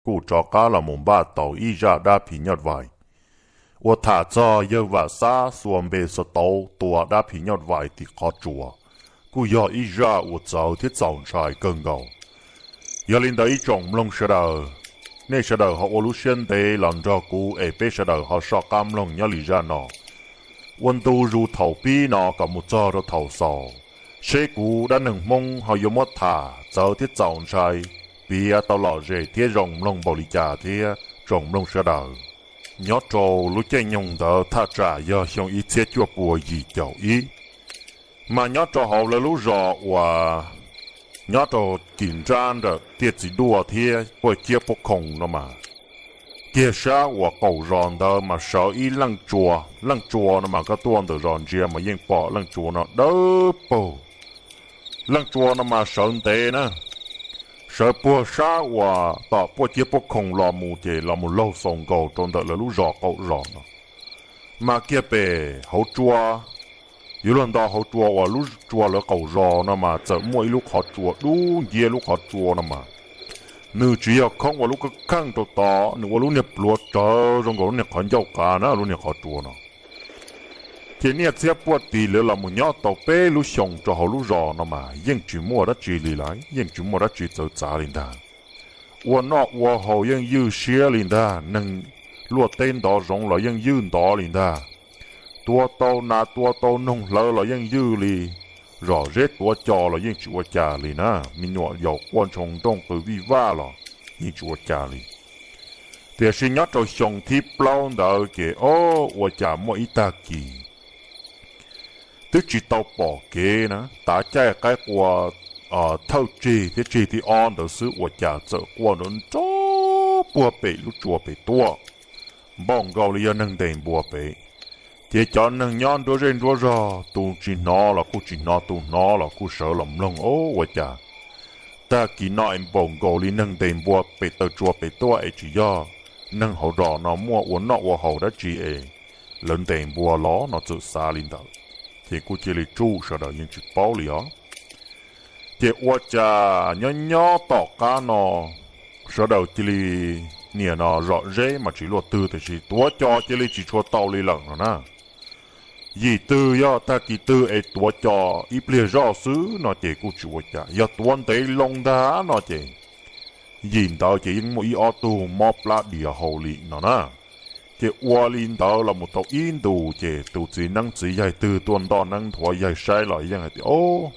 kuj rov qab los mus npaj tau ib zaj dab phim nyuj vais uas tham txog yawg Vam Xab xuas npe xuas tauv tua dab phim nyuj vais tim qhov tsua, kuj yog ib zaj uas txawv thiab txaus ntshai kawg nkaus. Yog li ntawd ib tsoom mloog sawv daws, nej sawv daws ho ua lub siab ntev los nrog kuv es peb sawv daws ho soj qab mloog nyob li zaj no ua ntu zus thaum pib no kom mus txog rau thaum xaus, seb kuv dab neeg Hmoob ho yuav muab tham txawv thiab txaus ntshai piav tau lom zem thiab zoo mloog npaum li cas thiab tsoom mloog sawv daws. Nyob rau lub caij nyoog ntawd thaj tsam yog xyoo ib txhiab cuaj puas yim caum ib, mas nyob rau hauv lawv lub zos uas nyob rau kis nrab nram tiaj txiv duaj thiab puaj ciab puab khoom no mas, kiag sab uas qaum zos ntawd mas sawv ib leej tsua. Leej tsua no mas koj tuaj ntawm zos ntsia mas yeej pom leej tsua no dawb paug. Leej tsua no mas sawv ntev na, sawv puag sab uas tom puaj ciab puab khoom los mus ces los mus laug xaus nkaus rau ntawm lawv lub zos qaum zos no. Mas kiag pem hauv tsua, yuav luag nto hauv tsua uas lub tsua lawv qaum zos no mas txawm muaj ib lub qhov tsua dub nciab. Lub qhov tsua no mas nws tsis yog khoob ua lub kheej rau tod, nws ua lub niag pluav rawv zoo nkaus lub niag qhov ncauj qav na lub niag qhov tsua no. Ces niaj txhiab puaj tim lawv los mus nyob tau peb lub xyoo rau hauv lub zos no mas yeej tsis muaj dab tsi li lawm, yeej tsis muaj dab tsi txawv txav li ntag. Ua noj ua haus yeej ywj siab li ntag, neeg luaj teb ntov zoov los yeej ywj ntov li ntag. Tua tau nas tua tau noog hlawv los yeej ywj li, zom zeb tuav cos los yeej tsis ua cas li na, me nyuam yaus quaj ntshoo nrooj qw vij vaj los yeej tsis ua cas li. Tiam sis nyob rau xyoo thib plaub ntawd ces o, ua cas muaj ib tag kis twb tsis tau pom kev na, tav caij qaib qua thawj tsig thiab tsig thib ob ntawd xwb ua cas txawm quaj nrov puag pem lub tsua pem tuaj, npaum nkaus li yog neeg ntes npua pem. Ces cov neeg nyob nruab zej nruab zog tus tsis hnov los kuj tsis hnov, tus hnov los kuj sawv los mloog o, ua cas tag kis no es npaum nkaus li neeg ntes npua pem taw tsua pem tuaj es tsis yog neeg hauv zos no muaj ua noj ua haus dab tsi es lawv ntes npua los no txawm xav li ntawd. Ces kuj cia li tsuj sawv daws yeej tsis paub li os. Ces ua cas nyob nyob tom qab no sawv daws cia li niam no zom zeb mas tsis luaj twg tiam sis tuav cos cia li tsis tshua tau li lawm no na. Yim twg yog tag kis twg es tuav cos ib pliag zoj xwb no ces kuj tsis ua cas, yog tuav ntev loo ntag no ces yim ntawd ces yeej muaj ib ob tug mob plab dias hau li no na. Ces ua li ntawd los mus tau ib ntus ces tus txiv neeb txiv yaig twg tuaj nto neeb nthuav yaig saib los yeej hais tias o,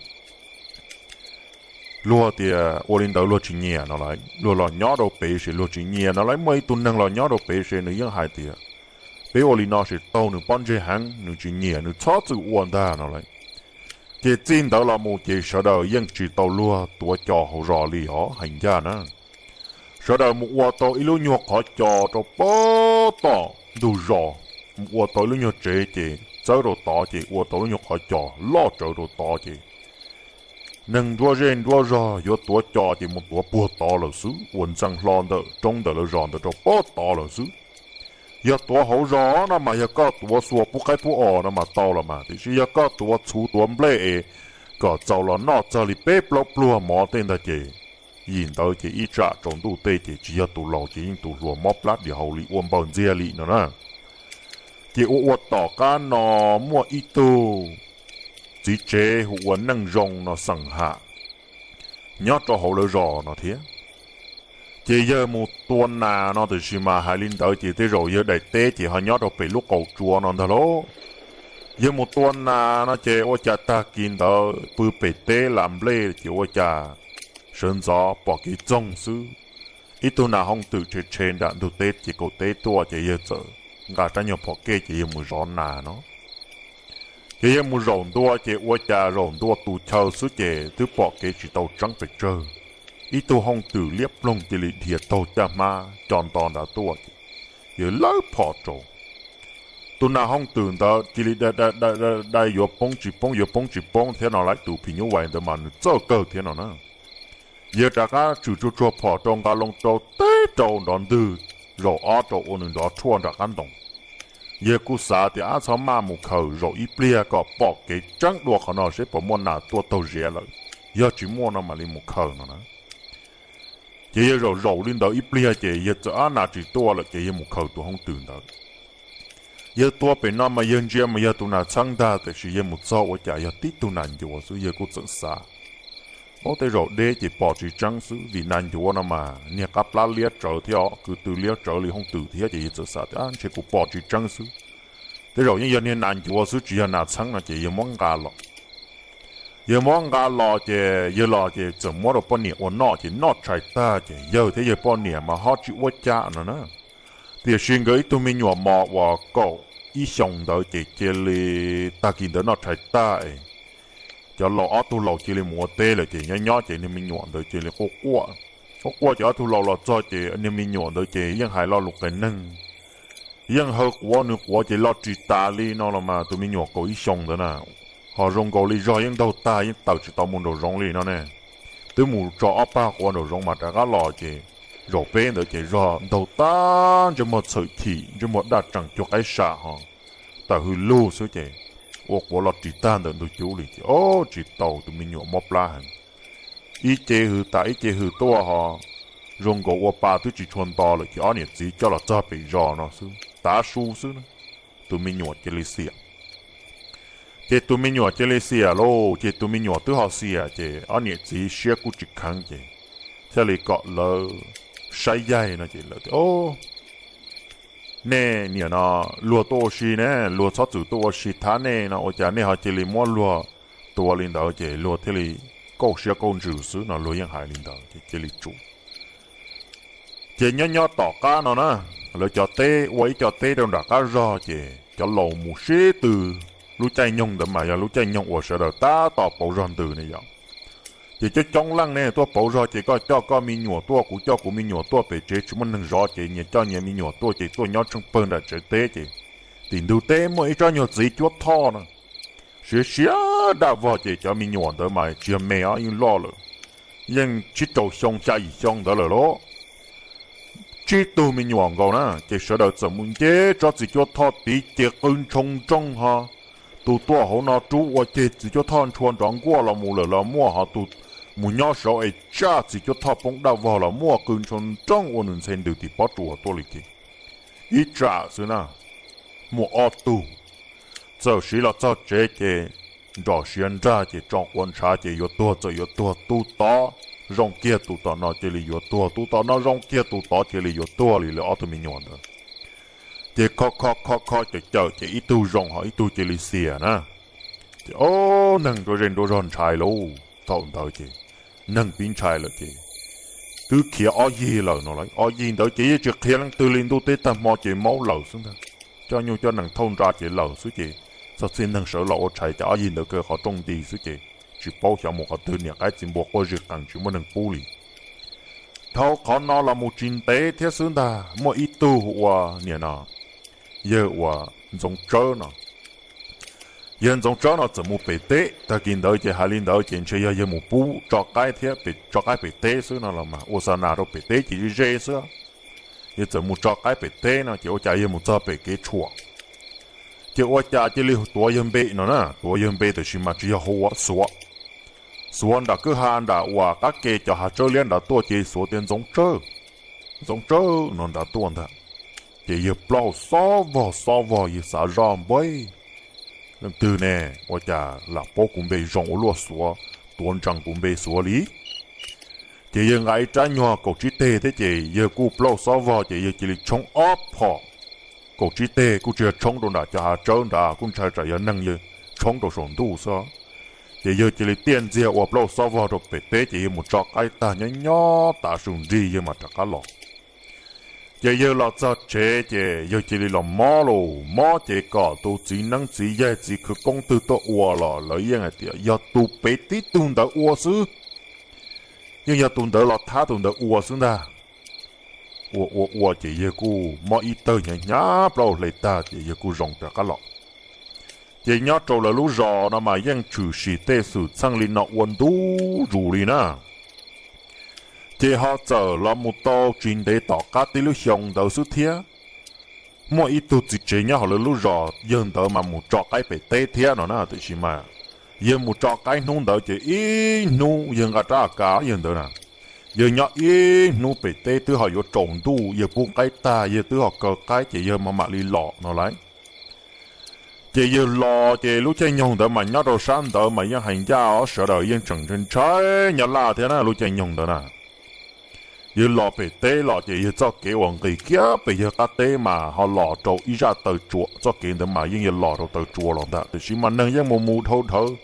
luag tias ua li ntawd luag tsis nyiam no lawm, luag los nyob rau pem ces luag tsis nyiam no lawm, muaj ib tug neeg los nyob rau pem ces nws yeej hais tias peb ua li no ces taug nws pob ntseg heev, nws tsis nyiam nws txhob txwm ua ntag no lawm. Ces txij ntawd los mus ces sawv daws yeej tsis tau luag tuav cos hauv zos li os hais ncaj na. Sawv daws mus ua tau ib lub nyuag qhov cos rau pob tom ntug zos, mus ua tau ib lub nyuag tsev ces txawb rau tod ces ua tau lub nyuag qhov cos loj tsawv rau tod ces neeg nruab zej nruab zog yuav tuav cos ces mus tuav puag tod lawm xwb, ua ntxees hlo ntawm roob ntawm lawv zos ntawd rau pob tod lawm xwb. Yog tuav hauv zos no mas yog koj tuav xuas pub qaib pub os no mas tau los mas, tiam sis yog koj tuav txhuv tuav nplej es kom txaus los noj txog li peb plaub pluag mov tej ntag ces yim ntawd ces ib tsam tsaus ntuj tej ces tsis yog tus laus ces yeej tus hluas mob plab dias hau li ua npaws ntxiag li no na. Ces ua ua tom qab no muaj ib tug txiv tsev hu ua Neej Zoo no xeem ham nyob rau hauv lawv zos no thiab. Ces yawg mus tua nas no tiam sis mas hais li ntawd ces tej zaum yawg daim teb ces ho nyob rau pem lub qaum tsua no ntag lauj. Yawg mus tua nas no ces ua cas tag kis ntawd pw pem teb lam nplej ces ua cas sawv ntxov pom kev txoog xwb, ib tug nas hooj twm tshe tshe nram ntug teb ces kaum teb tuaj ces yawg txawm nqa rab nyuag phom kej ces yawg mus zov nas no. Ces yawg mus zaum ntua ces ua cas zaum ntua tus chaw xwb ces twb pom kev tsis tau tseeb pes tsawg, ib tug hooj twm liab ploog cia li dhia taug caj hmab co nto nrad tuaj ces yawg lawb phom rau. Tus nas hooj twm ntawd cia li dai dai dai yuav poob tsis poob yuav poob tsis poob thiab no lawm, tus phim nyuj vais ntawd mas nws txawj kawg thiab no na. Yawg rov qab tshwm tsuag tsuag phom rau nqa loo rau teb rau nrov ntwg zaum ob rau ua nws nrov rhuaj nram qab ntoo. Yawg kuj xav tias ab txhob maj mus khaws zaum ib pliag kom pom kev tseeb dua qhov no seb puas muaj nas tuaj taug ziav lawm, yog tsis muaj no mam li mus khaws no na. Ces yawg zaum zaum li ntawd ib pliag ces yawg txawm ab nas tsis tuaj lawm ces yawg mus khaws tus hoob twm ntawd. Yawg tuaj pem no mas yawg ntsia mas yog tus nas txheeb ntag, tiam sis yawg mus txog ua cas yog tib tug nas ncuav xwb. Yawg kuj txawm xav, ub, tej zaum deb ces pom tsis tseeb xwb, vim nas ncuav no mas niag qab plab liab tsawv thiab, kwv tw liab tsawv li hoob twm thiab, ces yawg txawm xav tias ntshe kuv pom tsis tseeb xwb, tej zaum yeej yog niag nas ncuav xwb tsis yog nas txheeb no ces yawg muab nqa los. Yawg muab nqa los ces yawg los ces txawm muab rau poj niam ua noj ces noj tshais tag ces yawg thiab yawg poj niam mas ho tsis ua cas no na. Tiam sis nkawd ib tug me nyuam mos uas kaum ib xyoos ntawd ces cia li, tag kis ntawd noj tshais tag es cov laus ob tug laus cia li mus ua teb lawm ces nyob nyob ces niag me nyuam ntawd cia li quaj quaj. Quaj quaj ces ob tug laus los txog ces niag me nyuam ntawd ces yeej hais lo lus qias neeg, yeej haw quav nws quav ces loj ris tas li no los mas tus me nyuam kaum ib xyoos ntawd na, ho zoo nkaus li zog yeej ntaug tag yeej tawm tsis tau mus nraum zoov li no ne. Twb mus tso ob pag quav nraum zoov mas rov qab los ces zaum peb ntawd ces zog ntaug tag, ntsej muag txhawm chim, ntsej muag daj tseem cuag qaib sam ho tawm hws lug xwb ces ua quav loj ris tag ntawm ntug cub li ces o, tsis tau, tus me nyuam mob plab heev. Ib ce hws tas ib ce hws tuaj ho zoo nkaus ua pa twb tsis tshua nto lawm ces ob niam txiv coj los txog pem zos no xwb, tav su xwb na, tus me nyuam cia li xiam. Ces tus me nyuam cia li xiam lauj, ces tus me nyuam twb ho xiam ces ob niam txiv siab kuj tsis kheev ces thiaj li kom lawv saib yaig no ces lawv tias, nej niam no, luag tuaj ua si ne, luag txhob txwm tuaj ua si thab nej no ua cas nej ho cia li muab luag tua li ntawd? Ces luag thiaj li kauj siab kauj ntsws xwb no, luag yeej hais li ntawd ces cia li tsum. Ces nyob nyob tom qab no na, lawv cov teb ua ib co teb rau nram qab zog ces cov laus mus sib tw. Lub caij nyoog ntawd mas yog lub caij nyoog uas sawv daws tab tom pauv zog ntws ne yom. Ces coob coob leej ne tuaj pauv zog ces koj coj koj me nyuam tuaj, kuv coj kuv me nyuam tuaj, pem tsev tsis muaj neeg zov ces nyias coj nyias me nyuam tuaj ces tuaj nyob tsheej pawg nram tsev teb ces tim ntug teb muaj ib tsob nyuag txiv cuab thoj no, siav siav daj vog ces cov me nyuam ntawd mas tsis yog me os, yeej loj lawm, yeej tsib rau xyoo xya yim xyoo ntawd lawm lauj. Tsib tug me nyuam nkaus na ces sawv daws txawm mus nce tsob txiv cuab thoj tid ces qw ntshoo nrooj ho. Tus tuaj hauv no rub ua ceg txiv cuab thoj ntshua nrov nkuaj los mus lawm los muaj, ho tus mus nyob saud es tsaj txiv cuab thoj poob daj vog los muaj, qw ntshoo nrooj ua nws ntxhe ntws tim pob tsuas tuaj li ces ib tsam xwb na, muaj ob tug txawm siv los txog tsev ces nrom siav nrag ces tso quav ntshav ces yuav tuag txawm yuav tuag, tus tod zoo kiag tus tom no cia li yuav tuag, tus tom no zoo kiag tus tod cia li yuav tuag li lawv ob tug me nyuam ntawd. Ces kho kho kho kho cawm cawm ces ib tug zoo ho ib tug cia li xiam na. Ces o, neeg nruab zej nruab zog ntshai lauj, thaum ntawd ces neeg pib ntshai lawm ces twb khiav ob yig lawm no lawm. Ob yig ntawd ces yeej tsis qhia leej twg li, ntuj teb tag hmo ces maub lawm xwb ntag. Coj nyuj coj nees thauj nra ces lawm xwb ces txog txij neeg sawv los ua tshais ces ob yig ntawd kaw qhov rooj nti xwb ces tsis paub xyov mus qhov twg, niam qaib txiv npua quaj zig qees tsis muaj neeg pub li. Dhau qhov no los mus tsis ntev thiab xwb ntag, muaj ib tug ua niam no, yawg ua Ntxoov Tsawb no. Yawg Ntxoov Tsawb no txawm mus pem teb, tag kis ntawd ces hais li ntawd ces ntshe yog yawg mus pub tso qaib thiab, tso qaib pem teb xwb no los mas ua xa nas rau pem teb ces ze ze xwb. Yawg txawm mus tso qaib pem teb no ces ua cas yawg mus txog pem kev tshuam, ces ua cas cia li tuav yawg npe no na, tuav yawg npe tiam sis mas tsis yog hu ua Xuav. Xuav nram kwj ha nram uas qab ke cov hav tsawb liab nrad tuaj ces Xuav tias Ntxoov Tsawb, Ntxoov Tsawb no nrad tuaj ntag. Ces yawg plaub xob vog xob vog yawg xav zoj npaib, leej twg ne, ua cas lam paub kuv npe zoo ua luaj Xuav, tuav ntsees kuv npe Xuav li. Ces yawg nqa ib rab nyuag kaum tsib teg thiab ces yawg kuj plaub xob vog ces yawg cia li tshoob ob phom. Kaum tsib teg kuj tsis yog tshoob rau nram cov hav tsawb nrad, kuj ntshai tsam yog neeg, yawg tshoob rau saum ntuj xwb. Ces yawg cia li tiaj ntxiag ua plaub xob vog rau pem teb ces yawg mus tso qaib tag nyob nyob tav su nrig yawg mam rov qab los. Ces yawg los txog tsev ces yawg cia li los mob lauj, mob ces kom tus txiv neeb txiv yaig txiv khawv koob twg tuaj ua los lawv yeej hais tias yog tus pem tib tug ntawd ua xwb, yeej yog tus ntawd los thab tus ntawd ua xwb ntag. Ua ua ua ces yawg kuj mob ib tawg hnyav hnyav plaub hle tag ces yawg kuj zoo rov qab los. Ces nyob rau lawv lub zos no mas yeej tshwm sim tej xwm txheej li no ua ntu zus li na. Ces ho txawm los mus tau tsis ntev tom qab tib lub xyoo ntawd xwb thiab, muaj ib tug txiv tsev nyob hauv lawv lub zos, yawg ntawd mas mus tso qaib pem teb thiab no na, tiam sis mas yawg mus tso qaib hnub ntawd ces ib hnub yawg nqa rab a kav yawg ntawd na, Yawg nyob ib hnub pem teb twb ho yuav tsaus ntuj, yawg pub qaib tag yawg twb ho kaw qaib ces yawg mam mam li los no lauj. Ces yawg los ces lub caij nyoog ntawd mas nyob rau sab ntawd mas yeej hais ncaj os, sawv daws yeej tseem ntshai ntshai nyab laj thiab na lub caij nyoog ntawd na. Yawg los pem teb los ces yawg txoj kev uas nqis kiag pem yawg qab teb mas ho los rau ib zaj taw tsua, txoj kev ntawd mas yeej yog los rau taw tsua los ntag, tiam sis mas neeg yeej mus mus dhau dhawv,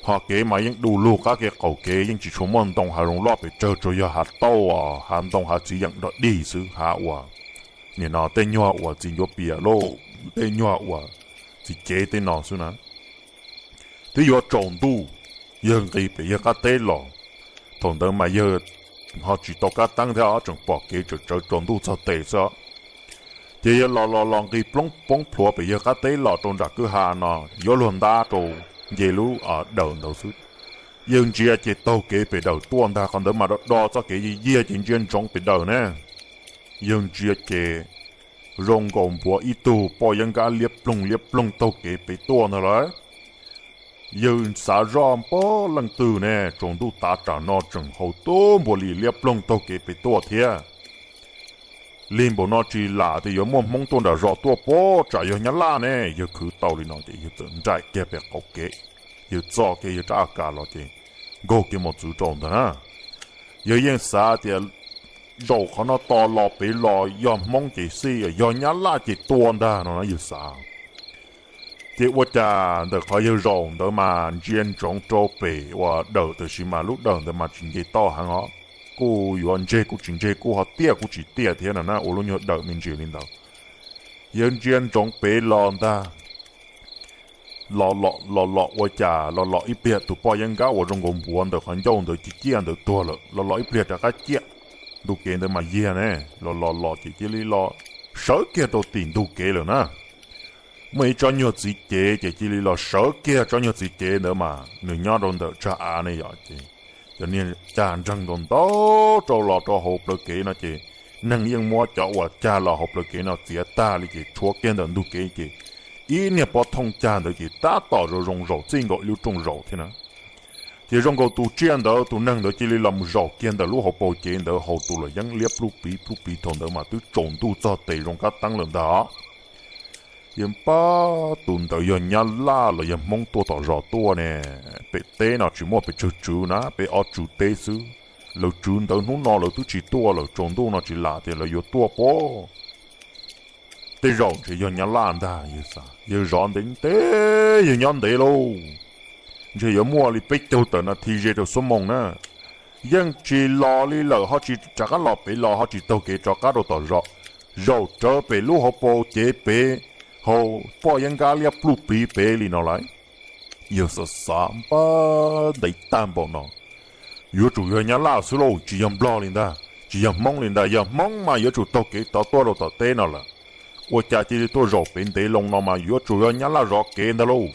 ho kev mas yeej du lug qab kev qaum kev, yeej tsis tshua muaj ntoo hav zoov loj pes tsawg, tsuas yog hav tauj, hav ntoo hav txiv yeem dog dig xwb, hav uas nim no tej nyuag uas txiv ncuav pias lauj, tej nyuag uas txiv cev tej no xwb na. Twb yuav tsaus ntuj, yawg nqis pem yawg qab teb los, thaum ntawd mas yawg ho tsis tau kab teeb thiab os, tseem pom kev tsawv tsawv tsaus ntuj txog tes xwb os. Ces yawg los los los nqis poob plhuav pem yawg qab teb los rau nram kwj ha no, yuav luag ntab rau nce lub dawm ntawd xwb. Yawg ntsia ces taug kev pem dawm tuaj ntag, qhov ntawd mas do do txoj kev yig yig ces ntsia ntsoov pem dawm ne. Yawg ntsia ces zoo nkaus npuav ib tug poj yeeb nkab liab ploog liab ploog taug kev pem tuaj ntag lauj. Yawg xav zoj npaum leej twg ne, tsaus ntuj tav tsam no tseem haus tub npua li liab ploog taug kev pem tuaj thiab. Lig npaum no tsis lam tias yuav muaj Hmoob tuaj nram zos tuaj pob, tsam yog nyab laj ne. Yawg khwv tau li no ces yawg txawm nraim kiag pem qaum kev, yawg txo kiag yawg rab a kas los ces nkaug kiag mos txwv rau ntag na. Yawg yeej xav tias zaum qhov no tos los pem los yog Hmoob ces xij, yog nyab laj ces tua ntag no na yawg xav. Ces ua cas ntawm qhov yawg zaum ntawd mas ntsia ntsoov rau pem uas dawm, tiam sis mas lub dawm ntawd mas tsis nce toj heev os, kuj yuav ntseg kuj tsis ntseg, kuj ho tiaj kuj tsis tiaj thiab no na, ua lub nyuag dawm me ntsis li ntawd. Yawg ntsia ntsoov pem los ntag, los los los los ua cas los los ib pliag tus poj yeeb nkab uas zoo nkaus npuav ntawm qhov ncauj ntawd ciaj ciaj ntawd tuag lawm, los los ib pliag rov qab ciaj. Ntug kev ntawd mas yag ne, los los los ces cia li los sawv kiag rau tim ntug kev lawm na. Muaj ib tsob nyuag txiv cev ces cia li los sawv kiag tsob nyuag txiv cev ntawd mas nws nyob rau ntawm tsag av ne yom, ces cov niag cag nreeg ntau ntau rau los rau hauv plawv kev no ces neeg yeej muab cov uas cag los hauv plawv kev no txiav tag li ces tshuav kiag ntawm ntug kev ces ib niag pob thooj cag ntawd ces tab tom zoo zoo zaum txij nkaus ib lub rooj zaum thiab na. Ces zoo nkaus tus tsiaj ntawd tus neeg ntawd cia li los mus zaum kiag ntawm lub hauv paus cev ntawd, haus tus luam yeeb liab pluj pliv pluj pliv thaum ntawd mas twb tsaus ntuj txog tes zoo kab teeb lawm ntag. Yawg npab tus ntawd yog nyab laj los yog Hmoob tuaj tom zos tuaj ne? Pem teb no tsis muaj pes tsawg tswv na, peb ob tswv teb xwb. Lawv tswv ntawd hnub no lawv twb tsis tuaj lawm, tsaus ntuj no tsis lam tias lawv yuav tuaj pob. Tej zaum ntshe yog nyab laj ntag, yawg xav. Yawg zov ntev ntev, yawg nyob ntev lauj, ntshe yuav muaj li peb caug tawm nas this ze rau xuab moos na. Yeej tsis los li lawm, ho tsis rov qab los pem los, ho tsis taug kev rov qab rau tom zos, zaum rawv pem lub hauv paus cev pem, haus poj yeeb nkab liab pluj pliv pem li no lauj. Yawg xav xav npab ntev tag npaum no, yuav tsum yog nyab laj xwb lauj, tsis yog nplog li ntag, tsis yog Hmoob li ntag. Yog Hmoob mas yuav tsum taug kev tod tuaj rau tom teb no lawm. Ua cas cia li tuaj zaum pem ntev loo no mas yuav tsum yog nyab laj zov kev ntag lauj.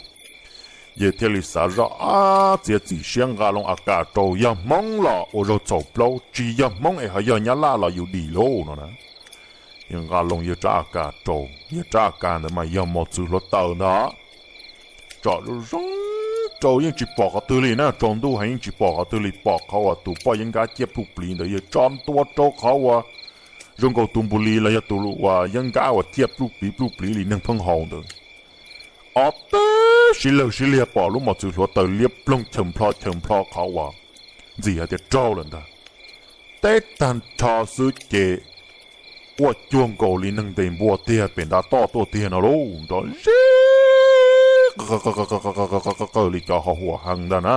Yawg thiaj li xav zoj, ab, txiav txim siab nqa loo a kas rau, yog Hmoob los ua zaug txhaum plaub, tsis yog Hmoob es ho yog nyab laj los yus dim lauj no na. Yawg nqa loo yawg rab a kas rau, yawg rab a kas ntawd mas yog mos txwv hluav taws ntag. Tsom zoo zoo rau yeej tsis pom qhov twg li na, tsaus ntuj heev yeej tsis pom qhov twg li, pom qhov uas tus poj yeeb nkab ciaj pluj pliv ntawd yawg tso ntua rau qhov uas zoo nkaus tus npus lis los yog tus uas yeeb nkab uas ciaj pluj pliv pluj pliv li neeg pheej haus ntawd. Ob teb sib lawg sib liag pom lub mos txwv hluav taws liab ploog chaws nplho chaws nplho qhov uas ntxim hais tias raug lawm ntag. Teb tag nrho xwb ces quaj cuag nkaus li neeg ntes npua tiag pem ntav toj tuaj tiag no lauj, nrov zeb qawg li cov ho huam heev ntag na.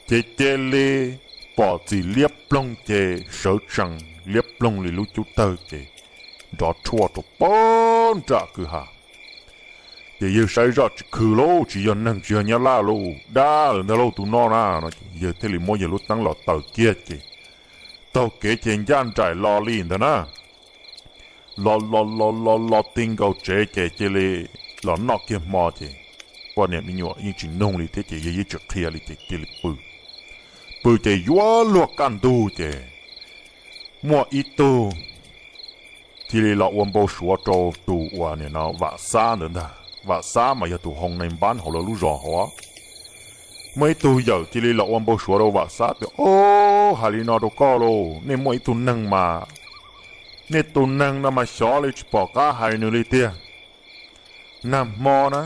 Ces cia li pom txim liab ploog ces sawv tsees liab ploog li lub cub tawg ces nrov rhuaj rau pag nram kwj ha. Ces yawg saib zoj tsis khwv lauj, tsis yog neeg tsis yog nyab laj lauj, dab lawm ntag lauj tus no na no. Yawg thiaj li muab yawg lub teeb los taws kiag ces taug kev ces ncaj nraim los li ntag na. Los los los los los ti nkaus tsev ces cia li los noj kiag hmo ces poj niam me nyuam yeej tsis nug li thiab ces yawg yeej tsis qhia li ces cia li pw. Pw ces yuav luag kaj ntug ces muaj ib tug cia li los ua npau suav rau tus uas nim no Vam Xab ntawd ntag. Vam Xab mas yog tus hoo nai npab hauv lawv lub zos hauv. Muaj ib tug yawm cia li los ua npau suav rau Vam Xab tias, Ob, hais li no rau koj lauj, nej muaj ib tug neeg mas, nej tus neeg no mas xyov li tsis pom qab hais nws li tiag. Nag hmo na,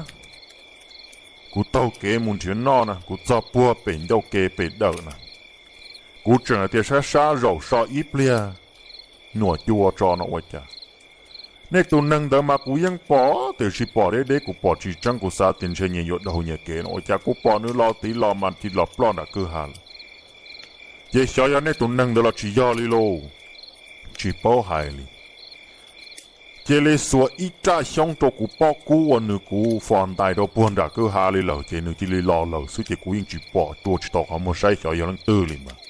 kuv taug kev mus nrhiav noj na, kuv txog puag pem ncauj ke pem dawm na, kuv tseem hais tias sab sab zaum so ib pliag, nyuam cua tso no ua cas. Nej tus neeg ntawd mas kuv yeej pom tiam sis pom deb deb, kuv pom tsis tseeb, kuv xav tias ntshe nyias yuav daug nyias kev no ua cas kuv pom nws los tid los mas cia li los ploj nram kwj ha lawm. Ces xyov yog nej tus neeg ntawd los tsis yog li lauj, tsis paub hais li. Cia li xuas ib raj xyoob rau kuv pob kub ua nws kuv fos ntais rau puag nram kwj ha li lawm ces nws cia li los lawm xwb ces kuv yeej tsis pom, rua tsis tau qhov muag saib xyov yog leej twg li mas.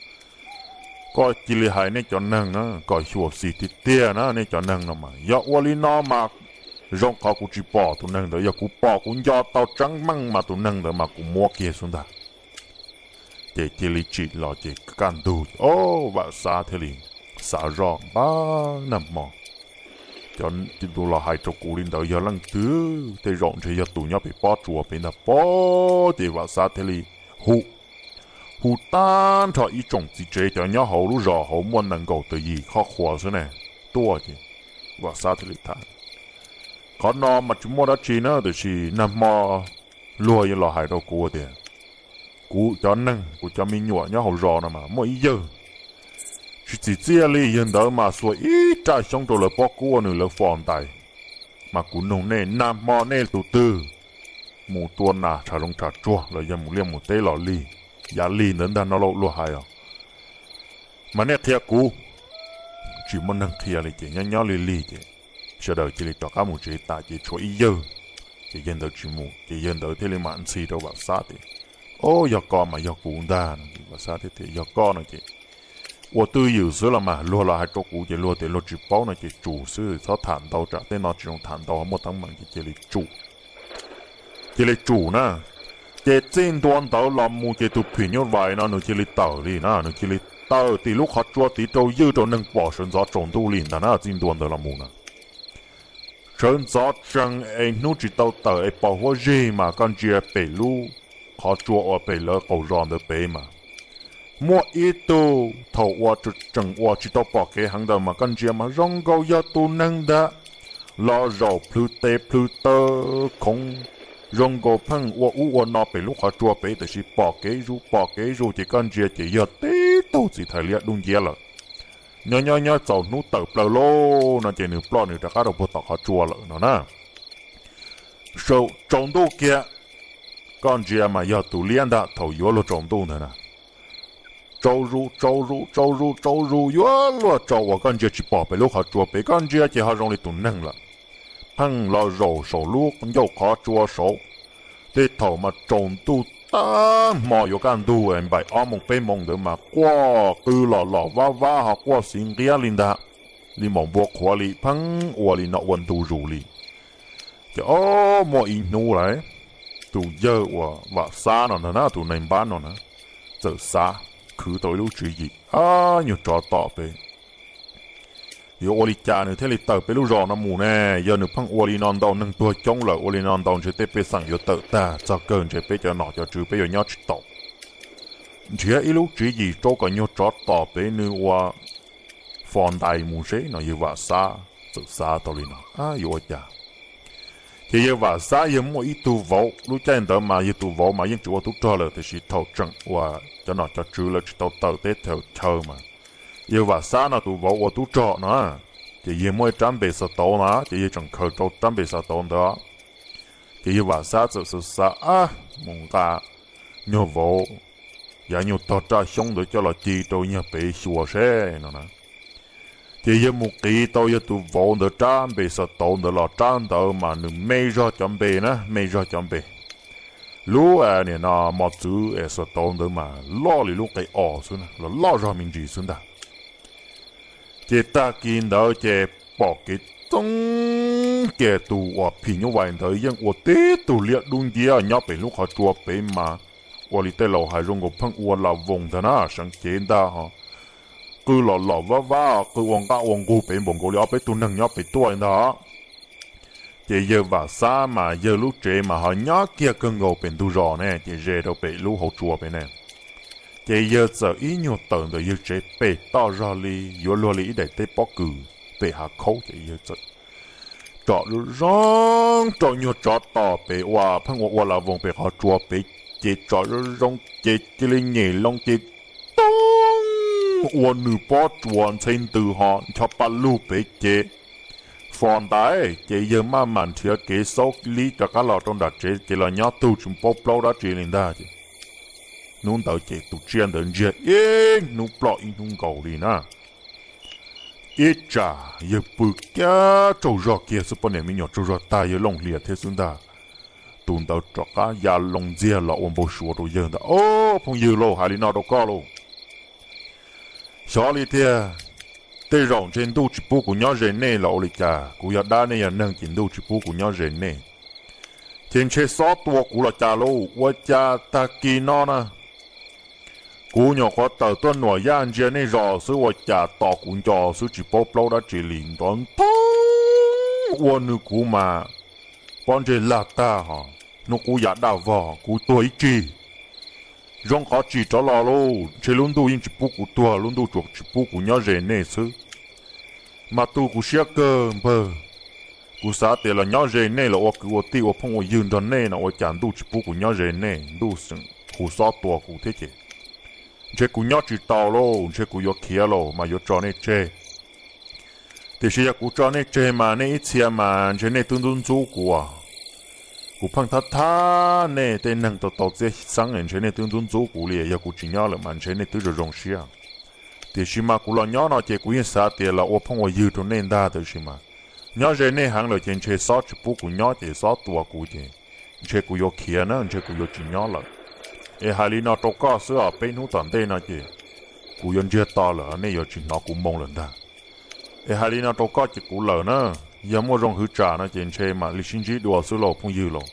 Koj cia li hais nej cov neeg na kom xyuam xim tiag tiag na, nej cov neeg no mas yog ua li no mas zoo qhov kuv tsis pom tus neeg ntawd, yog kuv pom kuv nco tau tseeb meej mas tus neeg ntawd mas kuv muab kiag xwb ntag. Ces cia li tsim los ces kaj ntug, Vam Xab thiaj li xav zoj npab nag hmo, cov tus los hais rau kuv li ntawd yog leej twg, tej zaum ntshe yog tus nyob pem pob tsuas pem ntag pob. Ces Vam Xab thiaj li hu, hu tag nrho ib tsoom txiv tsev cov nyob hauv lub zos hauv muaj nees nkaum tawm yim qhov qhuas xwb ne tuaj ces Vam Xab thiaj li tham, Qhov no mas tsis muaj dab tsi na, tiam sis nag hmo luag yuav los hais rau kuv tias kuv cov neeg, kuv cov me nyuam nyob hauv zos no mas muaj ib yawg tsis txim txiaj li, yawg ntawd mas xuas ib raj xyoob rau lawv pob kub ua nws lawv fos ntais, mas kuv nug nej nag hmo nej tus twg mus tua nas tshav zoov tshav tsuag los yog mus liaj mus teb los lig, yav lig ntawd ntag no lauj luag hais os, mas nej qhia kuv. Tsis muaj neeg qhia li ces nyob nyob lig lig ces sawv daws cia li rov qab mus tsev tas ces tshuav ib yawg, ces yawg ntawd tsis mus ces yawg ntawd thiaj li mam ntxhi rau Vam Xab tias, Ob, yog koj mas yog kuv ntag no. Vam Xab thiaj tias, Yog koj no ces ua twj ywm xwb los mas, luag los hais rau kuv ces luag tias luag tsis paub no ces tsum xwb, txhob tham ntau tsam tej no tsis zoo tham ntau muaj teeb meem ces cia li tsum. Cia li tsum na. Ces txij ntua ntawd los mus ces tus phim nyuj vais no nws cia li tawm li na, nws cia li tawm tim lub qhov tsua tid rau ywj rau neeg pom sawv ntxov tsaus ntuj li ntag na, txij ntua ntawd los mus na. Sawv ntxov tsees es hnub tsis tau tawm es pos huab zig mas koj ntsia pem lub qhov tsua uas pem lawv qaum zos ntawd pem mas muaj ib tug thaum uas tseem uas tsis tau pom kev heev ntawd mas koj ntsia mas zoo nkaus yog tus neeg ntag, los zaum plhws tes plhws taw khoov, zoo nkaus pheej ua ub ua no pem lub qhov tsua pem tiam sis pom kev zus pom kev zus ces koj ntsia ces yog tib tug txiv thais liab dub nciab lawm. Nyob nyob nyob txaus hnub tawm plaws lauj no ces nws ploj nws rov qab rau puag tom qhov tsua lawm no na. Tsaus ntuj kiag, koj ntsia mas yog tus liab ntag thaum yuav luag tsaus ntuj ntawd na. Tsaus zus tsaus zus tsaus zus tsaus zus yuav luag tsaus uas koj ntsia tsis pom pem lub qhov tsua pem, koj ntsia ces ho zoo li tus neeg lawm. Pheej los zaum saum lub ncauj qhov tsua saud. Tej thaum mas tsaus ntuj tag hmo yuav kaj ntug npaim ob moos peb moos ntawd mas quaj qw los los vab vab ho quaj xiv nqiab li ntag, li maum npua qhuav li pheej ua li no ua ntu zus li. Ces ob muaj ib hnub lawm, tus yawg uas Vam Xab no ntag na, tus nai npab no na, txawm xav khwv tau ib lub tswv yim, Ab, nyuag tsov tom pem yuav ua li cas nws thiaj li tawm peb lub zos no mus ne? Yog nws pheej ua li no ntau, neeg tuag coob lawm, ua li no ntau ntshe tej pej xeem yuav tawm tag, txog kawg ntshe peb cov nom cov tswv peb yuav nyob tsis tau. Nrhiav ib lub tswv yim rau kom nyuag tsov tom pem nws ua fos ntais mus seb no, yawg Vam Xab txawm xav tau li no, Ab, yuav ua cas? Ces yawg Vam Xab yawg muaj ib tug vauv, lub caij ntawd mas yawg tus vauv mas yeej tsis ua tub rog lawm, tiam sis thaum tseem uas cov nom cov tswv lawv tsis tau tawm teb thaum chaw mas yawg Vam Xab no tus vauv ua tub rog no, ces yawg muaj ib rab npe xav tauv na, ces yawg tseem khaws rau rab npe xav tauv ntawd. Ces yawg Vam Xab txawm xav xav, Ab, mus nqa nyuag vauv yav nyuag tog raj xyoob ntawd coj los ci rau nyuag pem xyuas seb no na. Ces yawg mus qiv tau yawg tus vauv ntawd rab npe xav tauv ntawd los rab ntawd mas nws me zog cov npe na, me zog cov npe. Lub, a, nim no mos txwv es xav tauv ntawd mas loj li lub qe os xwb, los loj zog me ntsis xwb ntag. Ces tag kis ntawd ces pom kev txoog, ces tus uas phim nyuj vais ntawd yeej ua tib tug liab dub nciab nyob pem lub qhov tsua pem mas ua li tej laus hais zoo nkaus pheej ua la voos ntag na, seev cev ntag ho qw los los vab vab, qw ua nqaj ua nqug pem npaum nkaus li ob peb tug neeg nyob pem tuaj li ntag. Ces yawg Vam Xab mas yawg lub tsev mas ho nyob kiag kawg nkaus pem ntug zos ne, ces ze rau pem lub hauv tsua pem ne. Ces yawg txawm ib nyuag tawm ntawm yawg tsev pem toj zog li yuav luag li ib daim teb pob kws pem hav khaub, ces yawg txawm tsom zoo zoo rau nyuag tsov tom pem uas pheej ua ua la voos pem qhov tsua pem, ces tsom zoo zoo ces cia li nyem loo ces toob ua nws pob tsuas ntxhe ntws ho ncho pa lug pem ces fos ntaiv, ces yawg maj mam nrhiav kev xaub lib rov qab los rau nram tsev ces los nyob tug tsis paub plaub dab tsi li ntag ces hnub ntawd ces tus tsiaj ntawd ntsiag ib hnub ploj ib hnub nkaus li na. Ib tsam yawg pw kiag tsaug zog kiag xwb, poj niam me nyuam tsaug zog tag yawg looj hlias thiab xwb ntag, tus ntawd rov qab ya loo ntxiag los ua npau suav rau yawg ntag. Ob phooj ywg lauj, hais li no rau koj lauj, xyov li tiag, tej zaum ntshe ntuj tsis pub kuv nyob ze nej los ua li cas, kuv yog dab nej yog neeg ces ntuj tsis pub kuv nyob ze nej, ces ntshe xob tua kuv los cas lauj. Ua cas tag kis no na kuv nyuam qhuav tawm tuaj nuam yaj ntsia nej zos xwb ua cas tos kuv nco xwb tsis paub plaub dab tsi li, nrov ntoob ua nws kuv mas pob ntseg lag tag ho hnub qub ya daj vog kuv tuag ib tsig. Zoo qhov tsis rov los lauj, ntshe lub ntuj yeej tsis pub kuv tuag, lub ntuj tsuas tsis pub kuv nyob ze nej xwb. Mas tu kuv siab kawg npawg, kuv xav tias los nyob ze nej los ua kwv ua tij ua phooj ua ywg nrog nej no ua cas ntuj tsis pub kuv nyob ze nej, ntuj xeem hu xob tua kuv thiab ces ntshe kuv nyob tsis tau lauj, ntshe kuv yuav khiav lauj, mas yuav tso nej tseg. Tiam sis yog kuv tso nej tseg mas nej ib txhia mas ntshe nej twb ntxub ntxub kuv. Kuv pheej thab thab nej tej neeg tau tau txiaj xeeb ntshe nej twb ntxub ntxub kuv li, yog kuv tsis nyob lawm mas ntshe nej twb zoo zoo siab. Tiam sis mas kuv los nyob no ces kuv yeej xav tias los ua phooj ua ywg rau nej ntag, tab sis mas nyob ze nej heev lawm ces ntshe xob tsis pub kuv nyob ces xob tua kuv ces ntshe kuv yuav khiav na, ntshe kuv yuav tsis nyob lawm. Es hais li no rau koj xwb os, peb hnub tom ntej no ces kuv yuav ntsiag to lawm, nej yuav tsis hnov kuv moo lawm ntag. Es hais li no rau koj ces kuv lawm na, yog muaj zoo hwv tsam no ces ntshe mam li sib ntsib dua xwb lauj phooj ywg lauj.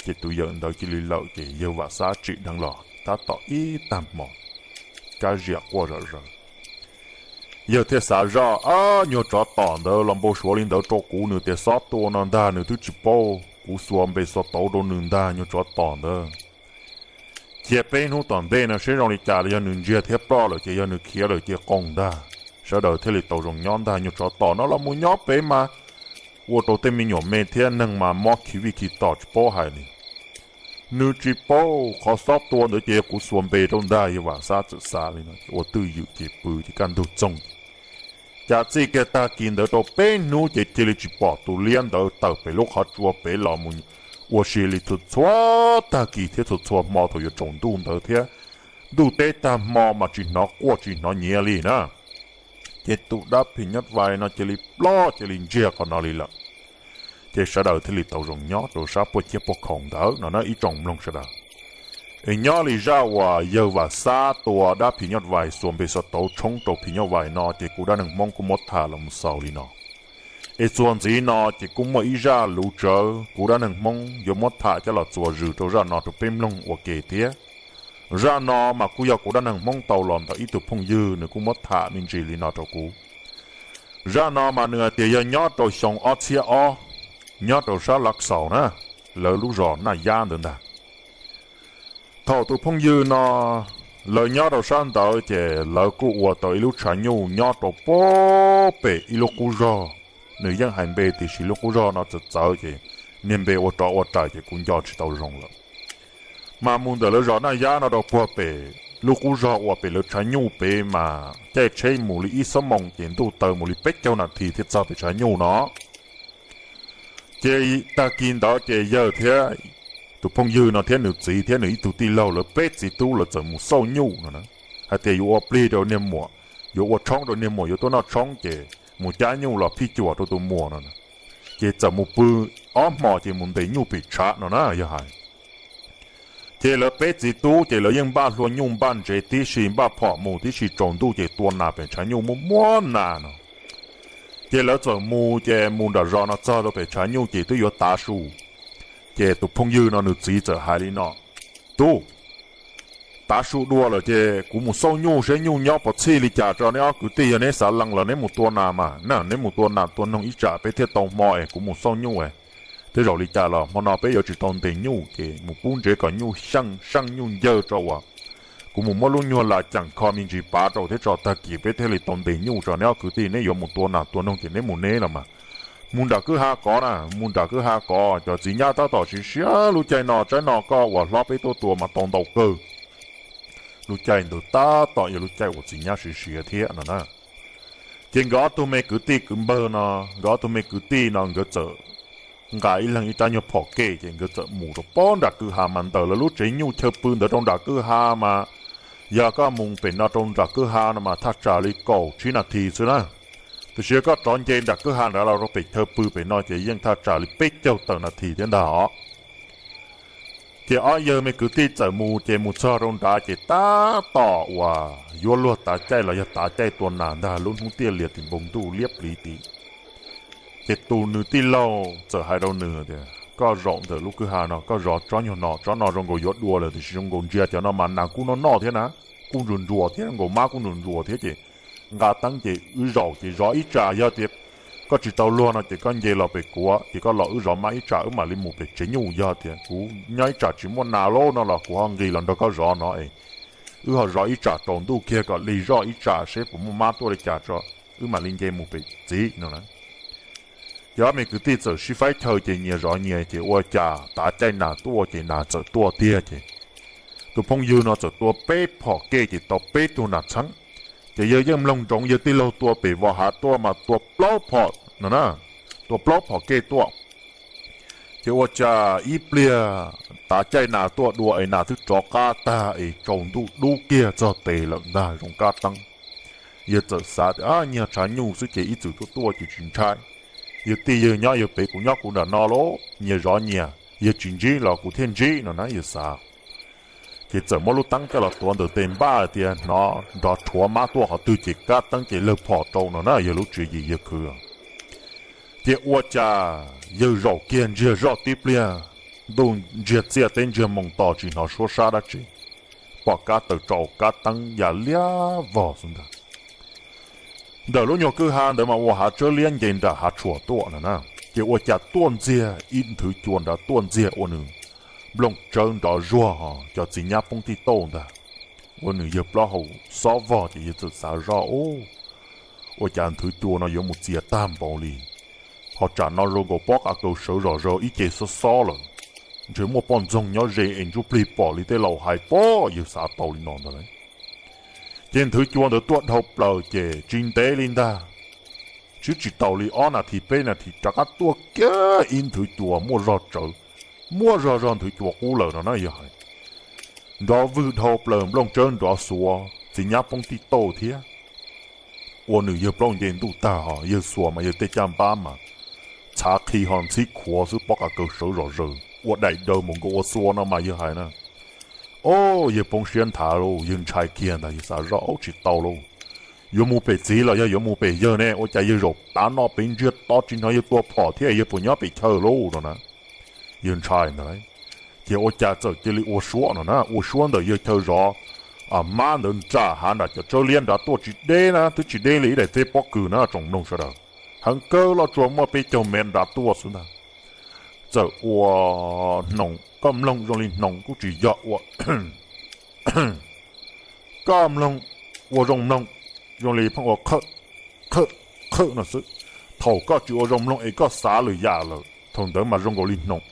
Ces tus yawm ntawd cia li lawm ces yawg Vam Xab tsim dheev los tab tom ib tag hmo, kab ziam quaj zom zaws. Yawg thiaj xav zoj, ab, nyuag tsov tom ntawd los npau suav li ntawd rau kuv, nws tias xob tua no ntag, nws twb tsis paub kuv xuas npe xuas tauv rau nws ntag nyuag tsov tom ntawd. Cia peb hnub tom ntej no seb zoo li cas, yog nws ntsiag thiab ploj lawm ces yog nws khiav lawm ces qoos ntag, sawv daws thiaj li tau zoo nyob ntag. Nyuag tsov tom no los mus nyob pem mas ua rau tej me nyuam me thiab neeg mas mob khi vij khi tom tsis paub hais li. Nws tsis paub qhov xob tua ntawd ces yog kuv xuas npe rau ntag, yawg Vam Xab txawm xav li no ces ua twj ywm ces pw ces kaj ntug txoog ces cas txij kiag tag kis ntawd rau peb hnub ces cia li tsis pom tus liab ntawd tawm pem lub qhov tsua pem los mus ua si li txhua txhua tag kis thiab txhua txhua hmo thaum yuav tsaus ntuj ntawd thiab. Ntuj teb tag hmo mas tsis hnov quaj tsis hnov nyiav li na. Ces tus dab phim nyuj vais no cia li ploj cia li ntsiag qhov no li lawm. Ces sawv daws thiaj li tau zoo nyob rau sab puaj ciab puaj khaum ntawd no na ib tsoom mloog sawv daws. Es nyob li zaj uas yawg Vam Xab tua dab phim nyuj vais xuas npe xuas tauv tshoob rau phim nyuj vais no ces kuv dab neeg Hmoob kuj muab tham los mus xaus li no. Es txuas ntxiv no ces kuj muaj ib zaj luv tsawv kuv dab neeg Hmoob yuav muab tham coj los txuas zws rau zaj no rau peb mloog ua ke thiab. Zaj no mas kuj yog kuv dab neeg Hmoob tau los ntawm ib tug phooj ywg, nws kuj muab tham me ntsis li no rau kuv. Zaj no mas nws hais tias yog nyob rau xyoo ob txhiab ob, nyob rau sab Lav Xaus na, lawv lub zos Naj Yab ntawd ntag. Thaum tus phooj ywg no lawv nyob rau sab ntawd ces lawv kuj ua tau ib lub tshav nyuj nyob rau puag pem ib lub qub zog. Nws yeej hais npe tiam sis lub qub zog no txawv txawv ces niag npe ua rov ua rais ces kuv nco tsis tau zoo lawm. Mas mus ntawm lawv zos Naj Yab no rau puag pem lub qub zog uas pem lawv tshav nyuj pem mas caij tsheb mus li ib xuab moos ces ntuj taws mus li peb caug nas this thiaj txog pem tshav nyuj no. Ces tag kis ntawd ces yawg thiab tus phooj ywg no thiab nws txiv thiab nws ib tug tij laug lawv peb txiv tub lawv txawm mus xauj nyuj no na, hais tias yuav ua plig rau niag muam, yuav ua tshoob rau niag muam yuav tuaj noj tshoob ces mus cab nyuj los phij cuam rau tus muam no na. Ces txawm mus pw ob hmos ces mus ntes nyuj pem tshav no na yog hais. Ces lawv peb txiv tub ces lawv yeej npaj hlua nyuj npaj ntsev tib si, npaj phom mus tib si, tsaus ntuj ces tua nas pem tshav nyuj muaj muab nas no. Ces lawv txawm mus ces mus nram zos no txog rau pem tshav nyuj ces twb yuav tav su. Ces tus phooj ywg no nws txiv txawm hais li no, Tub, tav su dua lawm ces kuv mus xauj nyuj saib nyuj nyob puas txhij li cas tso neb ob kwv tij, yog neb xav lees los neb mus tua nas mas na, neb mus tua nas tua noog ib tsam peb thiaj tau hmo es kuv mus xauj nyuj. Tej zaum li cas los hmo no peb yuav tsis tau ntes nyuj ces mus pub ntsev kom nyuj xyeej seej nyuj ncawg tso uas kuv mus muab lub nyuag las ceem kho me ntsis pav rau thiab tso, tag kis peb thiaj li tau ntes nyuj tso neb ob kwv tij. Neb yuav mus tua nas tua noog ces neb mus neb los mas. Mus nram kwj ha kov na, mus nram kwj ha kov, cov txiv nyab tab tom siav siav lub caij no, tsaib no koj uas hlob peb tuaj tua mas tau ntau kawg. Lub caij ntawd tab tom yog lub caij uas txiv nyab siav siav thiab no na. Ces nkawd ob tug me kwv tij kwv npawg no, nkawd ob tug me kwv tij no nkawd txawm nqa ib leeg ib rab nyuag phom kej ces nkawd txawm mus rau pob nram kwj ha mas ntawm lawv lub tsev nyuj chaw pw ntawd rau nram kwj ha mas, yog koj mus pem no rau nram kwj ha no mas thaj tsam li kaum tsib nas this xwb na. Tiam sis yog koj rov nce nram kwj ha nrad los rau pem chaw pw pem no ces yeej thaj tsam li peb caug tawm nas this thiab ntag os. Ces ob yawg me kwv tij txawm mus ces mus txog rau nrad ces tab tom uas yuav luag tav caij los yog tav caij tua nas ntag, lub hnub tiaj lias tim npoo ntuj liab pliv tid. Ces tus nws tij laug txawm hais rau nws tias, koj zaum ntawm lub kwj ha no koj zov tsob nyuag no, tsob no zoo nkaus yuav dua lawm tiam sis zoo nkaus ntsia cov no mas nas kuj noj noj thiab na, kuj ntsuas ntsuas thiab, zoo nkaus mab kuj ntsuas ntsuas thiab ces nqa teeb ces wb zaum ces zov ib tsam, yog tias koj tsis tau luag no ces koj nce los pem kuv ces koj los wb zov mab ib tsam wb mam li mus pem tsev nyuj, yog tias kuv nyob ib tsam tsis muaj nas lawm no los kuv ho nqis los nrog koj zov no es wb ho zov ib tsam tsaus ntuj kiag kom lig zoj ib tsam seb puas muaj mab tuaj li cas tso wb mam li nce mus pem txiv no na. Ces ob me kwv tij txawm sib faib chaw ces nyias zov nyias ces ua cas tav caij nas tuaj ces nas txawm tuaj tiag ces tus phooj ywg no txawm tua peb phom kej ces tau peb tug nas txheeb. Ces yawg yeej mloog ntsoov yawg tij laug tua pem vos hav tuaj mas tua plaub phom no na, tua plaub phom kej tuaj. Ces ua cas ib pliag tav caij nas tuaj dua es nas twb rov qab tag es tsaus ntuj dub kiag txog tes lawm ntag zoo kab teeb. Yawg txawm xav tias nyiag tshav nyuj xwb ces ib txwm tuaj tuaj ces tsis ntshai. Yawg tij yawg nyob yawg pem kuv nyob kuv nram no lauj, nyias zov nyias, yawg tsis ntsib los kuv thiaj ntsib no na yawg xav. Ces txawm muab lub teeb coj los tuav ntawm tes npaj tias hnov nrov rhuav mab tuaj qhov twg ces kab teeb ces lawg phom rau no na yog lub tswv yim yawg khwv. Ces ua cas yawg zaum kiag ntsiag zoj tib pliag, ntuj ntsiag txiaj teb ntsiag moo to tsis hnov suab sab dab tsi, pom kab taws tsau kab teeb ya liab vog xwb ntag. Ntawm lub nyuag kwj ha ntawd mas ua hav tsawb liab nce nram hav tshuam tuaj no na. Ces ua cas tuaj ntxiag ib nthwv cua nrad tuaj ntxiag ua nws nplooj tsawb nrov zuag ho cov txiv nyab poob tij tauj ntag. Ua nws yawg plaub hau xob vog ces yawg txawm xav zoj ub, ua cas nthwv cua no yuav mus txias tag npaum li, ho tsam no zoo nkaus pob qa kaus sawv zom zaws ib ce xob xob lawm, ntshe muaj poj ntxoog nyob ze es ntsuj plig pom li tej laus hais pob, yawg xav tau li no ntag lauj. Ces nthwv cua ntawd tuaj dhau plaws ces tsis ntev li ntag, twb tsis tau li ob nas this peb nas this rov qab tuaj kiag ib nthwv cua muaj zog tsawv, muaj zog zog nthwv cua qub lawm no na yawg hais. Nrov vwg dhau plaws nplooj tsawb nrov xuav txiv nyab poob tij tauj thiab. Ua nws yawg plaub nce ntuj tag ho yawg xuas mas yawg tej caj npab mas txhav qhi ho ntxhib khuav xwb pob qa kaus sawv zom zaws ua daim daws mus nkaus ua xua no mas yawg hais na. O, yawg poob siab nthav lauj, yawg ntshai kiag ntag yawg xav zoj ub tsis tau lauj, yuav mus pem txiv los yog yuav mus pem yawg ne, ua cas yawg zaum tav no pem ntsiag to tsis hnov yawg tua phom thiab yawg puas nyob pem chaw lauj no na. Yawg ntshai ntag lauj. Ces ua cas txawm cia li ua suab no na, ua suab ntawm yawg chaw zov mab ntawd nram hav nram cov tsawb liab nrad tuaj tsis deb na, twb tsis deb li ib daim teb pob kws na tsoom mloog sawv daws, heev kawg loj tsuas muaj peb caug mev nrad tuaj xwb ntag. Txawm ua hnoos, koj mloog zoo li hnoos kuj tsis yog ua, koj mloog ua zoo mloog zoo li pheej ua qhawm qhawm qhawm no xwb. Thaum koj tsis ua zoo mloog es koj xav lwm yam lawm thaum ntawd mas zoo nkaus li hnoos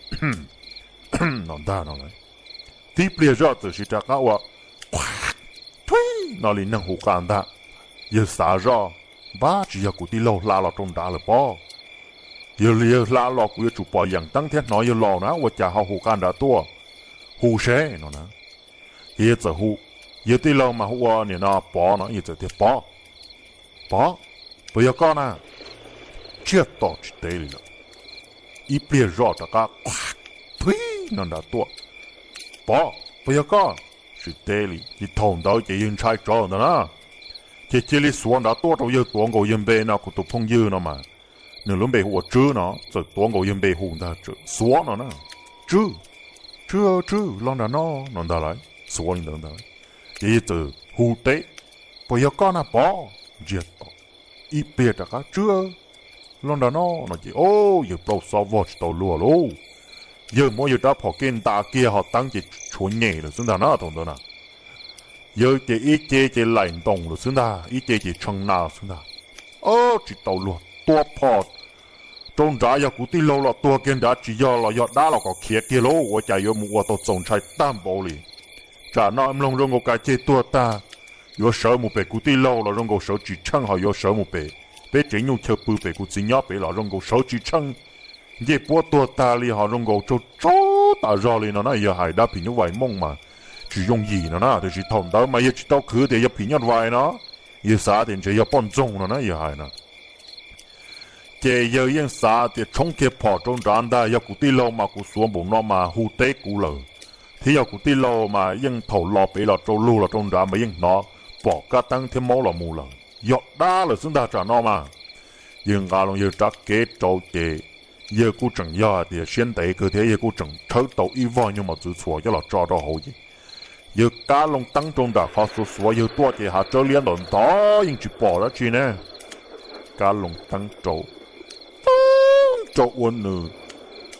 no ntag no lauj. Tib pliag zoj txawm siv rov qab ua thuib no li neeg hu qa ntag. Yawg xav zoj, npab tsis yog kuv tij laug hla los rau nrad lawm pob. Yog yawg hla los kuv yuav tsum pom yeem teeb thiab hnov yawg los na, ua cas ho hu qa nrad tuaj, hu seb no na. Ces yawg txawm hu, yawg tij laug mas hu ua nim no Pov no, yawg txawm tias Pov, Pov, puas yog koj na? Tsiaj to tsis teb li lawm. Ib pliag zoj rov qab thuib no nrad tuaj, Pov, puas yog koj? Tsis teb li ces thaum ntawd ces yawg ntshai tsawv ntag na. Ces cia li xuav nrad tuaj rau yawg tuav nkaus yawg npe no, kuv tus phooj ywg no mas nws lub npe hu ua Tswb no, txawm tuav nkaus yawg npe hu ntag, xuav no na, Tswb, Tswb, Tswb los nram no no ntag lauj, xuav li ntawd ntag. Ces yawg txawm hu teb, Puas yog koj na Pov? Ntsiag to ib pliag rov qab, Tswb, los nram no no ces o, yawg plaub xob vog tsis tau luag lauj. Yawg muab yawg rab phom kej nta kiag ho teeb ces tshuav nyem lawm xwb ntag na thaum ntawd na. Yawg ces ib ce ces laim ntoos lawm xwb ntag, ib ce ces tshee na xwb ntag. Tsis tau luag, tua phom rau nrad, yog kuv tij laug los tuag kiag nrad, tsis yog los yog dab los kom khiav kiag lauj, ua cas yuav mus ua tau txaus ntshai tag npaum li. Tsam no mloog zoo nkaus kas ceg tuag tag, yuav sawv mus pem kuv tij laug los zoo nkaus sawv tsis tsheej, ho yuav sawv mus pem peb tsev nyuj chaw pw pem kuv txiv nyob pem los zoo nkaus sawv tsis tsheej. Ncej puab tuag tag li ho zoo nkaus tsaug tsaug tas zog li no na. Yawg hais dab phim nyuj vais mooj mas tsis yooj yim no na, tiam sis thaum ntawd mas yawg tsis tau khwv tias yog phim nyuj vais no, yawg xav tias ntshe yog poj ntxoog no na yawg hais na. Ces yawg yeej xav tias tshoob kiag phom rau nrad ntag, yog kuv tij laug mas kuv xuav npaum no mas hu teb kuv lawm, thiab yog kuv tij laug mas yeej thaum los pem los rau lug los rau nrad mas yeej hnov pom kab teeb thiab maub los mus lawm, yog dab lawm xwb ntag tsam no mas. Yawg nqa loo yawg rab kev rau ces yawg kuj tseem yog hais tias siab ntev kawg thiab yawg kuj tseem tshawb tau ib vog nyuag mos txwv txhuam coj los tso rau hauv ces yawg kab loo teeb rau nram qhov xuav xuav yawg tuaj ces hav tsawb liab ntawm ntov yeej tsis pom dab tsi ne. Kab loo teeb rau, teeb rau ua nws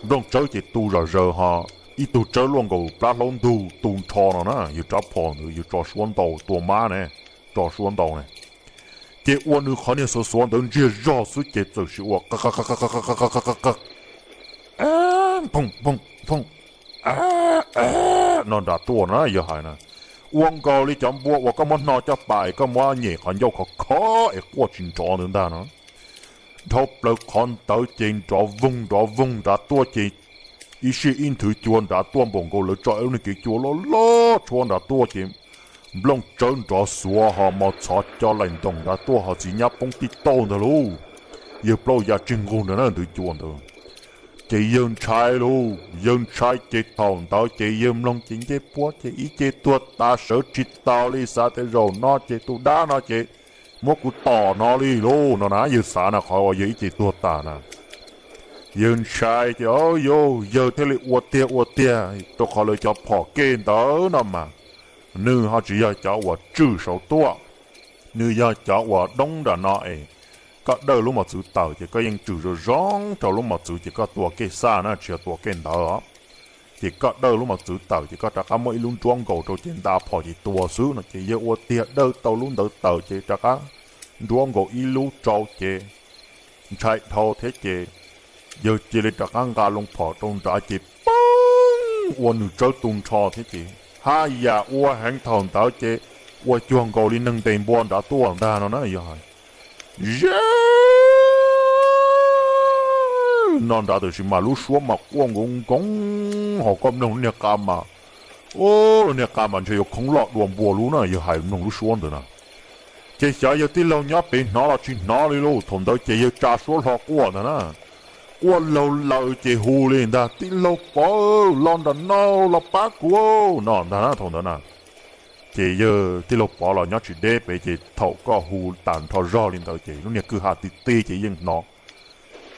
nplooj tsawb ces tu zom zaws ho ib tug tsawb luaj nkaus plab hlaub ntug tu nrho no na, yawg rab phom ntawd yawg tso suab ntau tua mab ne, tso suab ntau ne. Ces ua nws qhov niag xuav xuav ntawd ntsiag zog xwb ces txawm sim ua phooj phooj phooj no nrad tuaj na yawg hais na. Ua nkaus li cov npua uas koj muab hno coj pas es koj muab nyem qhov ncauj khov khov es quaj tsis nrov ntawd ntag no. Dhau plaws qhov ntawd ces nrov voog nrov voog nrad tuaj ces ib sij ib nthwv cua nrad tuaj npaum nkaus lawv tso ib lub niag kev cua loj loj tshuab nrad tuaj ces nplooj tsawb nrov xuav ho mos txhov co laim ntoos nrad tuaj ho txiv nyab poob tib tauj ntag lauj. Yawg plaub ya tsig nqug nrad na nthwv cua ntawd. Ces yawg ntshai lauj, yawg ntshai ces thaum ntawd ces yawg mloog ces ncej puab ces ib ce tuag tas sawv tsis taus li, xav tias zaum no ces tus dab no ces muab kuv tom no li lauj no na, yawg xav na qhov uas yawg ib ce tuag tas na. Yawg ntshai ces o yawg thiaj li ua tiag ua tiag rau qhov lawv cov phom kej ntawd no mas nws ho tsis yog cov uas tswm saud tuaj, nws yog cov uas doob nram no es koj dawj lub mos txwv tawm ces koj yeej tswm zoo zoo rau lub mos txwv ces koj tua kej xaj na tsis yog tua kej ntawd os. Ces koj dawj lub mos txwv tawm ces koj rov qab muab ib lub nruab nkaus rau ces nta phom ces tua xwb no ces yawg ua tiag dawj tau lub ntawd tawm ces rov qab nruab nkaus ib lub rau ces ntshai dhau thiab ces yawg cia li rov qab nqa loo phom rau nrad ces poob ua nws tsawb tu nrho thiab ces haj yam ua heev thaum ntawd ces ua cuag nkaus li neeg ntes npua nrad tuaj ntag no na yawg hais. Ze no nrad tam sim mas lub suab mas quaj nkoov nkoov ho koj mloog lub niag qa mas, lub niag qa mas ntshe yuav khoob loj dua npua lub na yawg hais mloog lub suab ntawd na. Ces xyov yawg tij laug nyob pem hnov los tsis hnov li lauj, thaum ntawd ces yawg tsa suab hlo quaj ntag na. Quaj laug laws ces hu li ntag, Tij laug Pov, los nram no los pab kuv no ntag na thaum ntawd na. Ces yawg tij laug Pov los nyob tsis deb pem ces thaum koj hu tas nrho zog li ntawd ces lub niag kwj ha ti ti ces yeej hnov.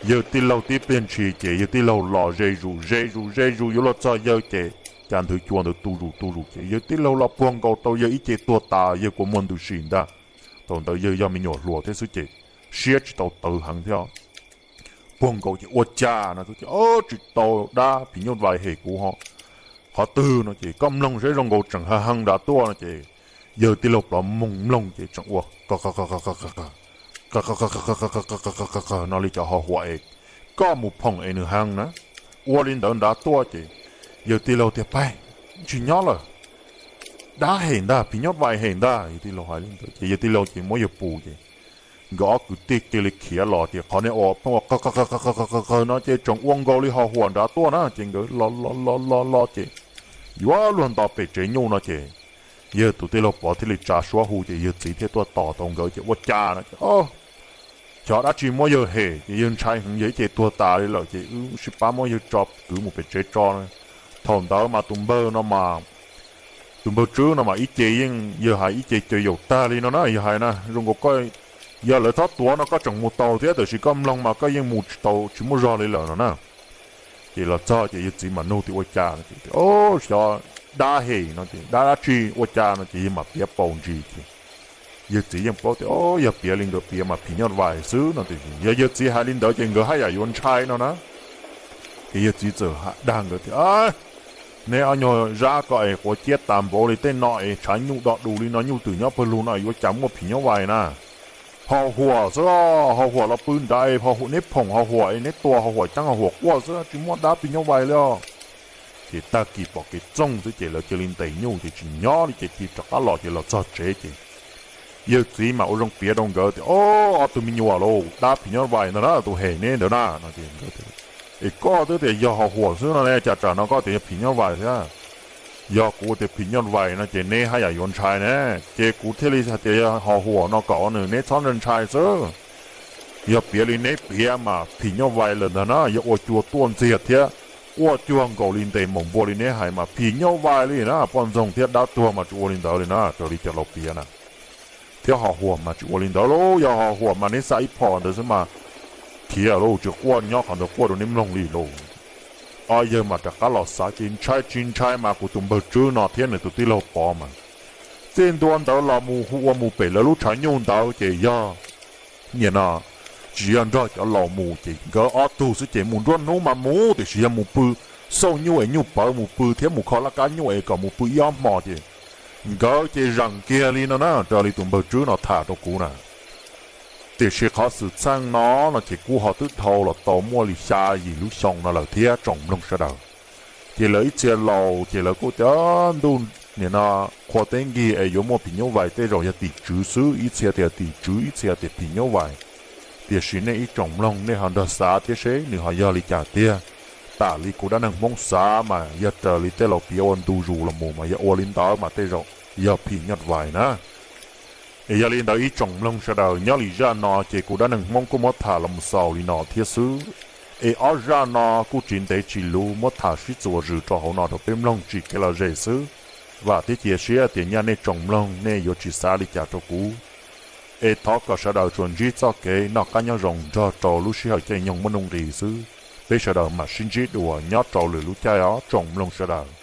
Yawg tij laug tib pliag ntshis ces yawg tij laug los ze zus ze zus ze zus yuav luag txog yawg ces cas nthwv cua ntawd tu zus tu zus ces yawg tij laug los puag nkaus tau yawg ib ce tuag tas yawg kua muag ntws sim ntag. Thaum ntawd yawg yog me nyuam hluas thiab xwb ces siab tsis tau tawv heev thiab. Puag nkaus ces ua cas no tsis tau dab phim nyuj vais hem kuv ho qhov twg no ces koj mloog saib zoo nkaus tseem ha heev nrad tuaj no ces yawg tij laug Pov moog mloog ces tseem ua no li cov ho huam es koj mus phoom es nws heev na. Ua li ntawd nrad tuaj ces yawg tij laug tias, Pab, tsis nyob lawm, dab hem ntag, phim nyuj vais hem ntag. Yawg tij laug hais li ntawd ces yawg tij laug ces muab yawg pus ces nkawd ob kwv tij cia li khiav los ces qhov niag uas pheej ua qawg qawg qawg no ces tseem ua nkaus li ho huam nrad tuaj na ces nkawd los los los los los ces yuav luag nto pem tsev nyuj no ces yawg tus tij laug Pov thiaj li tsa suab hu ces yawg txiv thiaj tuaj tos tau nkawd ces ua cas no ces xyov dab tsi muab yawg hem ces yawg ntshai heev yawg ib ce tuag tas li lawm ces wb sib pab muab yawg tso kwv mus pem tsev tso. Thaum ntawd mas tus npawg no mas, tus npawg Tswb no mas ib ce yeej yawg hais ib ce caws yaum tag li no na yawg hais na, zoo nkaus koj, yog lawv txhob tuav no koj tseem mus tau thiab tab sis koj mloog mas koj yeej mus tsis tau tsis muaj zog li lawm no na. Ces los txog ces yawg txiv mam nug tias ua cas no ces xyov dab hem no ces dab dab tsi ua cas no ces yawg mam piav paus ntsis ces yawg txiv yeej paub tias o, yog piav li nkawd piav mas phim nyuj vais xwb no ces yog yawg txiv hais li ntawd ces nkawd haj yam yuav ntshai no na. Ces yawg txiv txawm dag nkawd tias neb ob nyuag zab ko es quav ciab tas npaum li tej no es tshav nyuj do dus li no nyuj twm nyob pawg lug no yuav cas muaj phim nyuj vais na. Ho huam xwb, ho huam los pw nrad, neb phoom ho huam es neb tua ho huam ceeb ho huam quaj xwb tsis muaj dab phim nyuj vais li os. Ces tag kis pom kev txoog xwb ces lawv cia li ntes nyuj ces tsis nyob li ces cia rov qab los ces los txog tsev ces yawg txiv mas ua zoo piav rau nkawd tias o, ob tug me nyuam lauj, dab phim nyuj vais ntag na tus hem neb ntawd na no es koj twb tias yog ho huam xwb no ne cas tsam no koj tias yog phim nyuj vais thiab. Yog kuv tias phim nyuj vais no ces neb haj yam yuav ntshai ne, ces kuv thiaj li hais tias yog ho huam no kom nws neb txhob ntshai xwb. Yog piav li neb piav mas phim nyuj vais lawm ntag na, yog ua cua tuaj ntxiag thiab quaj cuag nkaus li ntes maum npua li neb hais mas phim nyuj vais li na, poj ntxoog thiab dab tuag mas tsis ua li ntawd li na raws li cov laus piav na. Thiab ho huam mas tsis ua li ntawd lauj, yog ho huam mas neb xa ib phom ntawd xwb mas khiav lauj, tsis quaj nyob qhov ntawd quaj rau neb mloog li lauj. Ob yawg mas rov qab los xav ces ntshai tsis ntshai mas kuv tus npawg Tswb no thiab nws tus tij laug Pov mas txij ntua ntawd los mus hu ua mus pem lawv lub tshav nyuj ntawd ces yog nim no tsis yog nrog cov laus mus ces nkawd ob tug xwb ces mus nruab hnub mas mus tiam sis yog mus pw xauj nyuj es nyuj pawv mus pw thiab mus kho laj kab nyuj es kom mus pw ib ob hmo ces nkawd ces zeem kiag li no na raws li tus npawg Tswb no tham rau kuv na. Tiam sis qhov xwm txheej no no ces kuj ho twb dhau los tau muaj li xya yim lub xyoo no lawm thiab tsoom mloog sawv daws. Ces lawv ib txhia laus ces lawv kuj tias ntuj nim no qhua teb nkig es yuav muaj phim nyuj vais tej zaum yog tim tswv xwb, ib txhia tias tim tswv ib txhia tias phim nyuj vais. Tiam sis nej ib tsoom mloog nej ho nrog xav thiab seb nws ho yog li cas tiag. Tam li kuv dab neeg Hmoob xav mas yog raws li tej laus piav ua ntu zus los mus mas yog ua li ntawd mas tej zaum yog phim nyuj vais na. Es yog li ntawd ib tsoom mloog sawv daws nyob li zaj no ces kuv dab neeg Hmoob kuj muab tham los mus xaus li no thiab xwb. Es ob zaj no kuj tsis ntev tsis luv muab tham sib txuas zws rau hauv no rau peb mloog tsim kev lom zem xwb. Vam thiab cia siab tias nyaj nej tsoom mloog nej yuav tsis xav li cas rau kuv. Es thov kom sawv daws tsuas ntsib txoj kev noj qab nyob zoo nrog rau lub sij hawm caij nyoog muaj nuj nqis xwb. Peb sawv daws mam sib ntsib dua nyob rau lwm lub caij os tsoom mloog sawv daws.